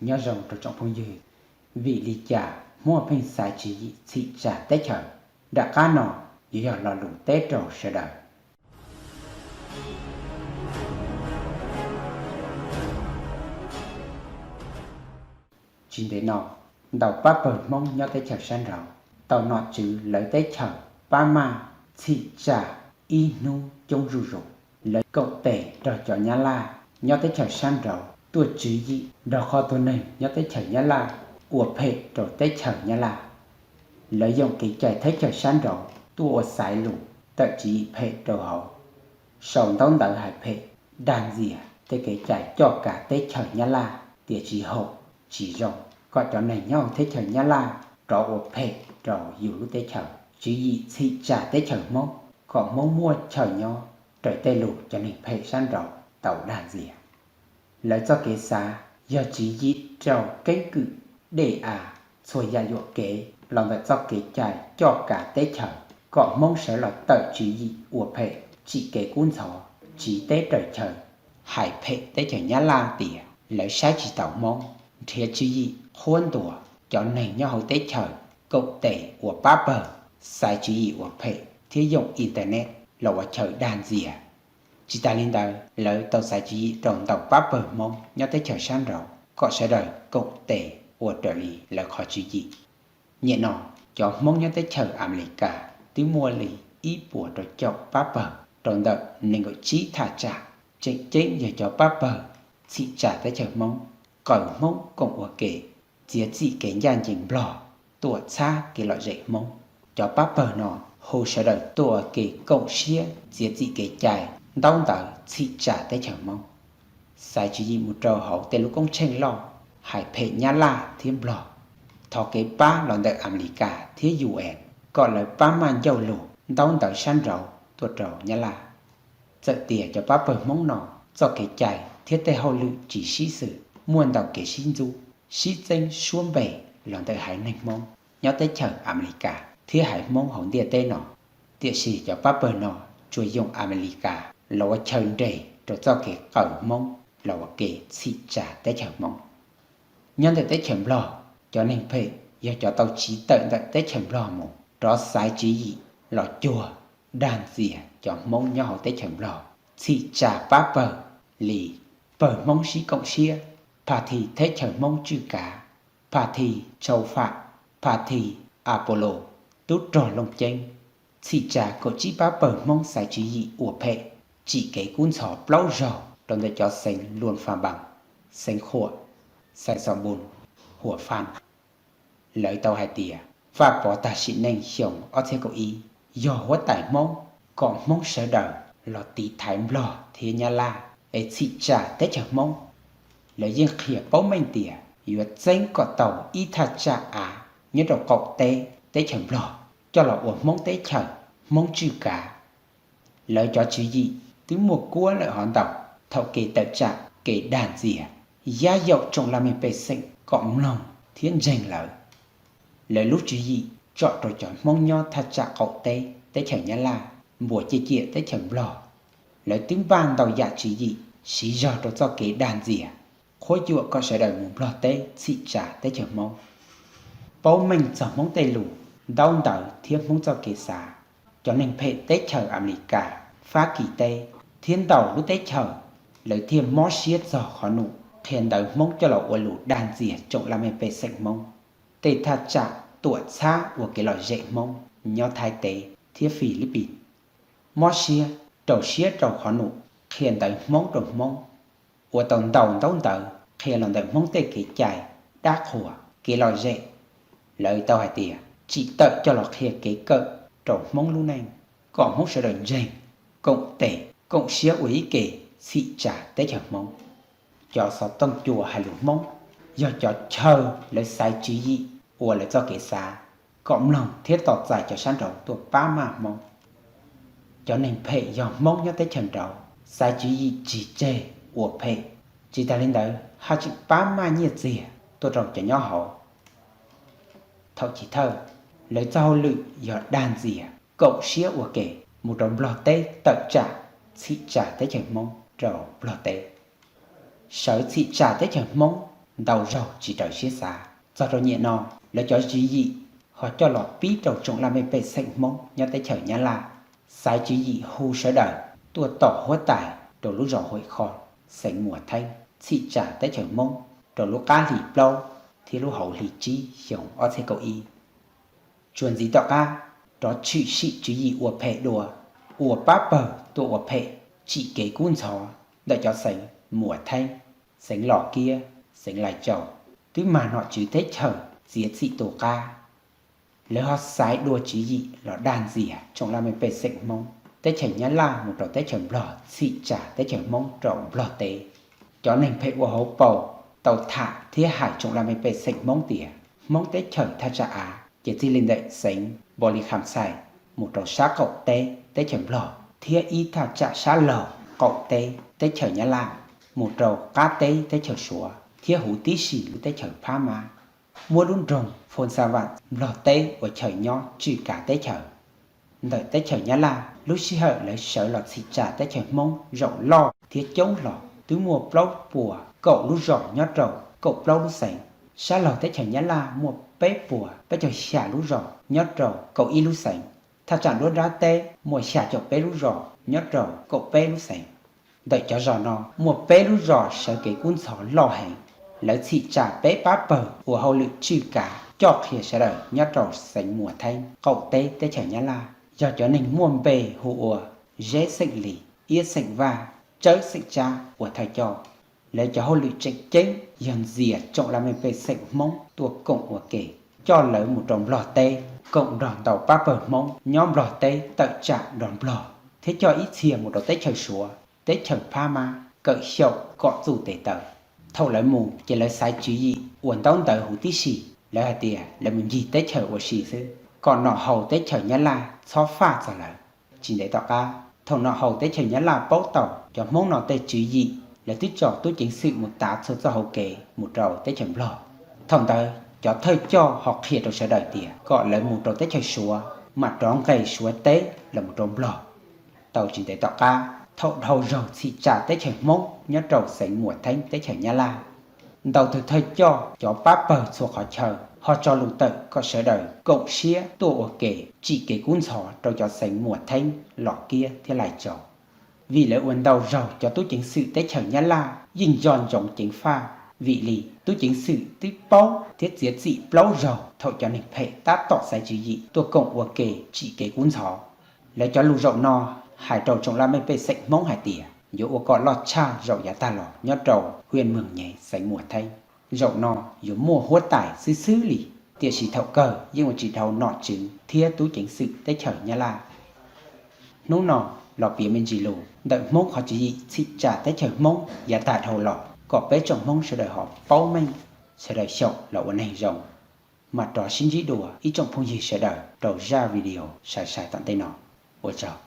Nyob zoo rau tsoom phooj ywg, vim li cas Hmoob pheej xaiv tswv yim txhim tsa teb chaws? Nram qab no yuav yog lo lus teb rau sawv daws. Tsis ntev no, ntau pab pawg Hmoob nyob teb chaws sab nraud tau nom tswv lawv teb chaws pab maj txhim tsa ib hnub coob zuj zus. Lawv koom tes nrog cov Nyab Laj nyob teb chaws sab nraud tuaj tswv yim nrog qhov tus neeg nyob teb chaws Nyab Laj ua phem rau teb chaws Nyab Laj. Lawv yoom kev cai teb chaws sab nraud tuaj ua xaiv lus tawm tswv yim phem rau hauv, sau ntaub ntawv hais phem, dag ntxias tej kev cai coj kav teb chaws Nyab Laj tias tsis haum, tsis zoo, kom cov neeg nyob hauv teb chaws Nyab Laj rov ua phem rau yus lub teb chaws. Tswv yim txhim tsa teb chaws Hmoob kom Hmoob muaj chaw nyob raws tej lus cov neeg phem sab nraud tau dag ntxias. Lawv txoj kev xav yog tswv yim rau keeb kwm dej av, txhua yam yuam kev los ntawm txoj kev cai coj kav teb chaws kom Hmoob sawv los tawm tswv yim ua phem, tsim kev kub ntxhov, tsiv teb raws chaw, hais phem teb chaws Nyab Laj tias lawv saib tsis taus Hmoob, nrhiav tswv yim qhuab ntuas cov neeg nyob hauv teb chaws koom tes ua pab pawg, xaiv tswv yim ua phem thiab yoom internet los ua chaw dag ntxias. Tsis tas li ntawd, lawv tau xaiv tswv yim rau ntau pab pawg Hmoob nyob teb chaws sab nraud kom sawv daws koom tes ua raws li lawv qhov tswv yim. Nyem no, cov Hmoob nyob teb chaws Amelikas twb muaj li ib puas rau caum pab pawg rau ntawm nees nkaum tsib thaj tsam. Tseem ceeb yog cov pab pawg txhim tsa teb chaws Hmoob, qawm Hmoob koom ua ke, txiav txim kev ncaj ncees Nplog, tuam txhab kev lom zem Hmoob. Cov pab pawg no hu sawv daws tuaj ua ke koom siab txiav txim kev cai, ntaub ntawv txhim tsa teb chaws Hmoob, xaiv tswv yim mus rau hauv tej lub koob tsheej loj, hais phem Nyab Laj thiab Nplog, thov kev pab los ntawm Amelikas thiab U N kom lawv pab maj ncauj lus ntaub ntawv sab nraud tuaj rau Nyab Laj. Txawm tias cov pab pawg Hmoob no txoj kev cai thiab tej hauj lwm tsis sib xws, muaj ntau kev sib ntxub, sib txeeb suab npe los ntawm haiv neeg Hmoob nyob teb chaws Amelikas thiab haiv Hmoob hauv ntiaj teb no, tiam sis cov pab pawg no tsuas yoom Amelikas los ua chaw nres rau txoj kev qawm Hmoob los ua ke txhim tsa teb chaws Hmoob. Nyob ntawm teb chaws Nplog, cov neeg phem yog cov tau tsiv tawm ntawm teb chaws Nplog mus rov xaiv tswv yim los cuag, dag ntxias cov Hmoob nyob hauv teb chaws Nplog, txhim tsa pab pawg li pawg Hmoob sib koom siab, pha thi theb chaws Hmoob tswj kav, pha thi Tshau Fam, pha thi Apollo, tub rog Looj Ceeb, txhim tsa kaum tsib pab pawg Hmoob xaiv tswv yim ua phem, tsim kev kub ntxhov plaub zaug rau ntawm cov xeev Luam Phas Npas, Xeev Khuam, Xais Xos Npus, Huam Phas. Lawv tau hais tias Vaj Pov tag sim neej xyoo ob txhiab kaum ib yog huab tais Hmoob, kom Hmoob sawv daws los tiv thaiv Nplog thiab Nyab Laj es txhim tsa teb chaws Hmoob. Lawv yeej qhia paub meej tias yuav txeeb kom tau ib thaj tsam av nyob rau qaum teb teb chaws Nplog coj los ua Hmoob teb chaws, Hmoob tswj kav. Lawv cov tswv yim twb muaj kuab lawm hov ntau, thaum kev tawm tsam kev dag ntxias, yaj yaum tsoom laj mej pej xeem kom mloog thiab ntseeg lawv. Lawv lub tswv yim tsom rau cov Hmoob nyob thaj tsam qaum teb teb chaws Nyab Laj npuas ciaj ciam teb chaws Nplog. Lawv twb npaj ntau yam tswv yim siv zog rau txoj kev dag ntxias, qhuab yuam kom sawv daws mus Nplog teb txhim tsa teb chaws Hmoob. Paub meej txog Hmoob tej lus, ntaub ntawv thiab Hmoob txoj kev xav, cov neeg phem teb chaws Amelikas, Fab Kis teb thiab ntau lub teb chaws, lawv thiaj mob siab txog qhov num qhia ntawv Hmoob coj los ua lus dag ntxias tsoom laj mej pej xeem Hmoob, tej thaj tsam tuam txhab ua kev lom zem Hmoob nyob Thaib teb thiab Filipis. Mob siab, rau siab rau qhov num qhia ntawv Hmoob rau Hmoob, ua tau ntau ntaub ntawv qhia los ntawm Hmoob tej kev cai, dab qhuas, kev lom zem. Lawv tau hais tias tsim tawm coj los qhia kev kawm rau Hmoob lub neej, kom Hmoob sawv daws ntseeg, koom tes, koom siab ua ib ke txhim tsa teb chaws Hmoob. Cov xov tooj cua hais lus Hmoob yog cov chaw lawv xaiv tswv yim ua lawv txoj kev xav, kom mloog thiab tos txais cov sab nraud tuaj pab maj Hmoob. Cov neeg phem yog Hmoob nyob teb chaws nraud, xaiv tswv yim tsis tseg, ua phem. Tsis tas li ntawd haj tseem pab maj nyiaj txiag tuaj rau cov nyob hauv. Thaum chiv thawj, lawv txoj hauj lwm yog dag ntxias, koom siab ua ke mus rau Nplog teb tawm tsam txhim tsa teb chaws Hmoob rau Nplog teb. Sawv txhim tsa teb chaws Hmoob ntau zaug tsis raws siab xav, txog rau nyem no lawv cov tswv yim ho coj los pib rau tsoom laj mej pej xeem Hmoob nyob teb chaws Nyab Laj, xaiv tswv yim hu sawv daws tuaj tom huab tais rau lub zos Huam Kho, xeev Muas Theeb, txhim tsa teb chaws Hmoob rau lub qab hlis plaub thiab lub hauv hlis tsib xyoo ob txhiab kaum ib. Tsuas ntxiv tom qab, rov tshwm sim tswv yim ua phem dua, ua pab pawg tuaj ua phem, tsim kev kub ntxhov ntawm cov xeev Muas Theeb, xeev Los Kiab, xeev Lais Tsaus, twb mag nom tswv teb chaws txiav txim tu qab. Lawv ho xaiv dua tswv yim los dag ntxias tsoom laj mej pej xeem Hmoob teb chaws Nyab Laj mus rau teb chaws Nplog, txhim tsa teb chaws Hmoob rau Nplog teb. Cov neeg phem ua hauv paus tau tham thiab hais tsoom laj mej pej xeem Hmoob tias Hmoob teb chaws thaj tsam av ces txij li ntawm xeev Npau Lis Kham Xais mus rau sab qaum teb teb chaws Nplog, thiab ib thaj tsam sab laug qaum teb teb chaws Nyab Laj mus rau qab teb teb chaws Suav thiab huv tib si lub teb chaws Phab Mab, muab lub nroog Phoo Xa Vam Nplog teb ua chaw nyob tswj kav teb chaws. Ntawm teb chaws Nyab Laj lub sij hawm lawv sawv los txhim tsa teb chaws Hmoob zaum loj thiab coob hlo twb muaj plaub puas kaum lub zos nyob rau kaum plaub lub xeev. Sab laug teb chaws Nyab Laj muaj peb puas peb caug xya lub zos nyob rau kaum ib lub xeev. Thaj tsam nruab nrab teb muaj xya caum peb lub zos nyob rau kaum peb lub xeev. Ntawm cov zos no muaj peb lub zos sawv kev kub ntxhov loj heev. Lawv txhim tsa peb pab pawg ua hauj lwm tswj kav coj qhia sawv daws nyob rau xeev Muas Theeb qaum teb teb chaws Nyab Laj yog cov neeg muaj npe hu ua Zeb xeem Lis, Iab xeem Vaj, Tsawb xeem Tsab ua thawj coj. Lawv cov hauj lwm tseem ceeb yog ntxias tsoom laj mej pej xeem Hmoob tuaj koom ua ke, coj lawv mus rau Nplog teb, koom nrog ntau pab pawg Hmoob nyob Nplog teb tawm tsam nrog Nplog, thiab coj ib txhia mus rau teb chaws Suav, teb chaws Phab Mab kawm xyaum kom txuj tes taw. Thaum lawv mus ces lawv xaiv tswv yim ua ntaub ntawv huv tib si, lawv hais tias lawv mus ncig teb chaws ua si xwb, kom nom haus teb chaws Nyab Laj txhob faj txog lawv. Tsis ntev tom qab, thaum nom haus teb chaws Nyab Laj paub tau cov Hmoob no tej tswv yim, lawv twb tso tub ceev xwm mus tav txhua txoj hauv kev mus rau teb chaws Nplog. Thaum ntawd cov thawj coj ho qhia rau sawv daws tias kom lawv mus rau teb chaws Suav mam rov nqes Suav teb los mus rau Nplog. Tau tsis ntev tom qab, thaum dhau zaug txhim tsa teb chaws Hmoob nyob rau xeev Muas Theeb teb chaws Nyab Laj, ntau tus thawj coj cov pab pawg txhua qhov chaw ho tso lus tawm kom sawv daws koom siab tuaj ua ke tsim kev kub ntxhov rau cov xeev Muas Theeb, Los Kiab thiab Lais Tsaus. Vim lawv ua ntau zaug cov tub ceev xwm teb chaws Nyab Laj yeej nco ntsoov ceev faj, vim li tub ceev xwm twb paub thiab txiav txim plaub zaug thaum cov neeg phem tab tom xaiv tswv yim tuaj koom ua ke tsim kev kub ntxhov. Lawv cov lus zaum no hais rau tsoom laj mej pej xeem Hmoob hais tias yuav ua kom loj tshaj zaum yav tag los nyob rau hwj Moos Nyes xeev Muas Theeb. Zaum no yuav muaj huab tais xwb xwb li, tiam sis thaum kawg yeej ua tsis dhau nom tswv thiab tub ceev xwm teb chaws Nyab Laj. Hnub no los piav me ntsis lus ntawm Hmoob qhov tswv yim txhim tsa teb chaws Hmoob yav tag dhau los kom peb tsoom Hmoob sawv daws ho paub meej, sawv daws xyaum los ua neeg zoo. Mam rov sib ntsib dua ib tsoom phooj ywg sawv daws rau zaj video sai sai tom ntej no. Ua tsaug.